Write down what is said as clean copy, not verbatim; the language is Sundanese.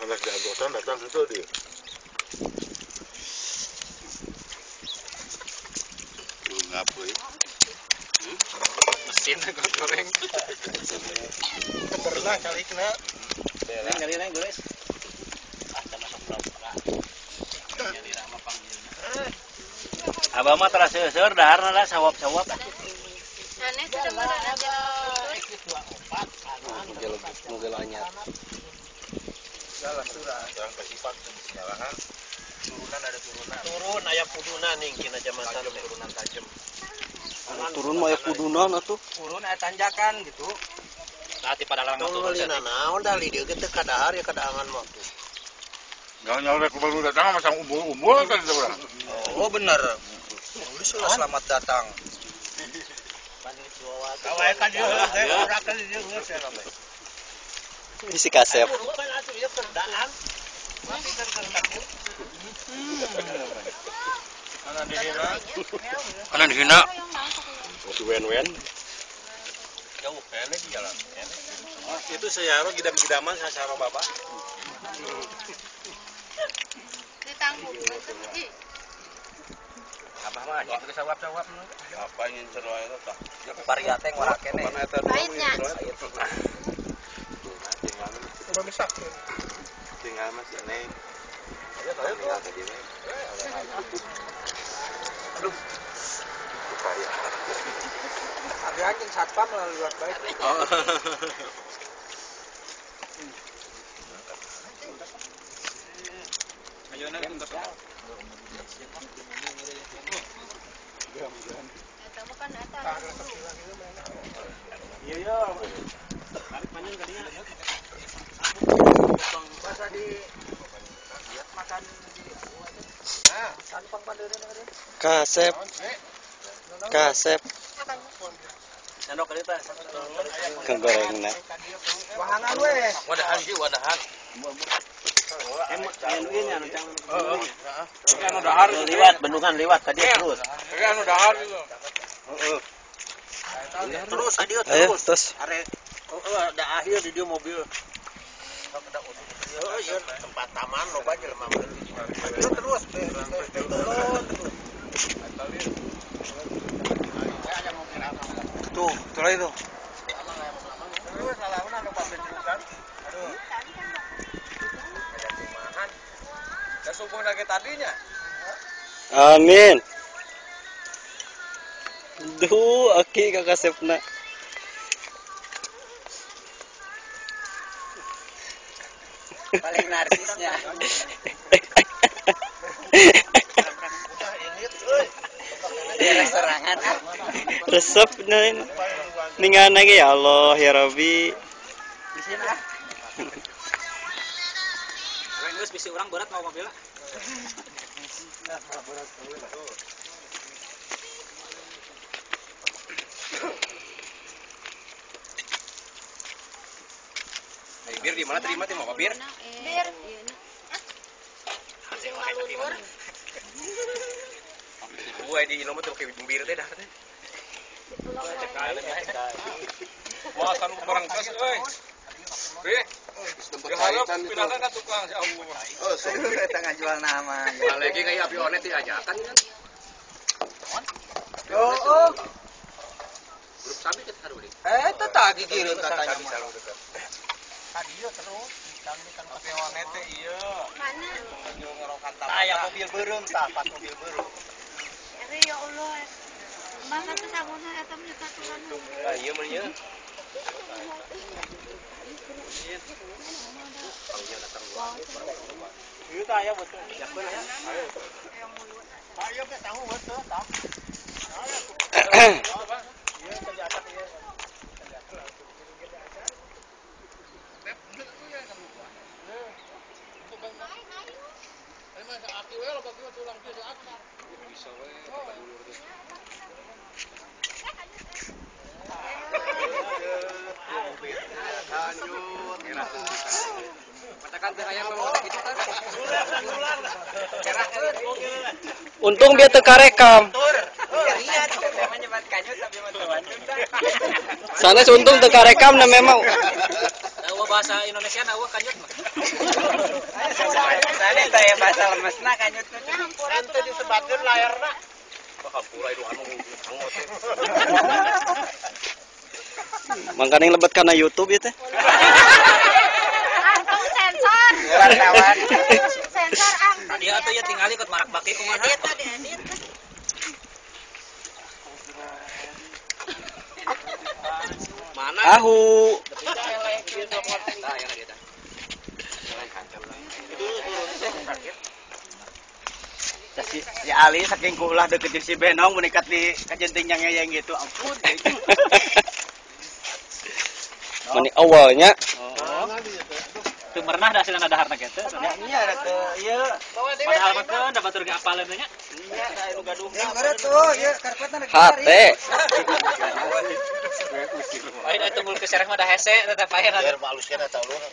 Anak jagosan datang itu dia. Lu ngapain? Mesin goreng. Pernah kali kena. Neng kali neng guys. Ah, masuk berapa? Jadi ramah panggilnya. Abah mah telah seueur daharna lah sawap-sawap. Aneh sudah marah aja. Mobil anyar. Salah surah. Yang kasih pak nyalahan. Turunan ada turunan. Turun aya pudunan nih kina jamatan turunan tajam. Turun mah aya pudunan atuh. Turun aya tanjakan gitu. Tah ti padalarang mah turun. Tong naon dah li dieu teh kadahar ya kadaangan mah. Nyawa rek baru datang mah sang umbul-umbul kan itu urang. Oh bener. Udah selamat datang. Ini si kasep. Kanan dihina. Si wen-wen. Jauh kayaknya di jalan. Itu saya gidam-gidaman saya sama bapak. Ditangguh. Abah mah aja ke sawap-sawap. Apa ngincer wae eta tah? Pariate ngora kene. Pahitnya. Tinggal mas Neng. Tinggal tadi Neng. Aduh. Upaya. Ada anjing satpam lalu luar baik. Ayo nang untuk. Iya iya. Tarik panjang kalinya. Masa di makan di nah, sampang pandeurna tadi. Kasep. Kasep. Sendok kali tah. Kegorengna. Wahangan we. Wadahan ieu wadahan. Anu dahar liwat bendungan liwat ka dieu terus. Anu dahar itu. Heeh. Terus ka dieu terus. Terus. Are heeh ada akhir di dieu mobil. Heeh, ieu tempat taman loba jelema mah. Terus terus. Tuh, tuh itu. Terus alauna anu pabentukan. Aduh. Subuh lagi tadinya. Amin. Duh, aki kakak sepna. Paling narsisnya. Serangan. Resep nih. Ningan lagi ya Allah ya Rabbi. Di sini ah. Geus bisi urang berat mau mobil. Bir di mana terima teh mau bir? Bir. Gue di Indo mah teu make bir teh dah teh. Wah, sanu barang kas euy. Bih. Diharap pindah ka tukang si Abu. Oh, eta ngajual nama. Lagi kayak api onet diajakan kan. Oh, oh. Grup sabi kita haru deh. Eta tah gigireun katanya mah. Kadieu terus kami api onet teh ieu. Mana? Aya mobil beureum tah, pas mobil beureum. Ari ya Allah. Mana tuh sabunna eta mah satuan. Ah, ieu mah ieu. Ieu tah aya betul. Ayo ke sangu betul tah. Ieu kerja ieu. Untung dia teu karekam. Sanes untung teu karekam na memang. Bahasa Indonesia na eueuh kanjut mah. Sana teh bahasa lemesna kanjut. Ente disebatkeun layarna. Hampura itu anu angot. Mangkaning lebet kana YouTube ieu teh. Angkong sensor. Wartawan. Sensor ang. Dia atuh ya tingali ikut marak baki kumaha. Edit diedit. Mana? Ahu. Tah ya dia tah. Si, si Ali saking kulah deket jeung si Benong menikat di kajenting yang ngeyeng gitu. Ampun. Mani awalnya Oh. Teu merenah da hasilna daharna kitu. Nya ada teu ieu. Padahal mah keun da batur ge apaleun nya. Nya da anu gaduh. hate. Lain atuh mulke sereh mah da hese tetep aya. Biar maluskeun eta ulun.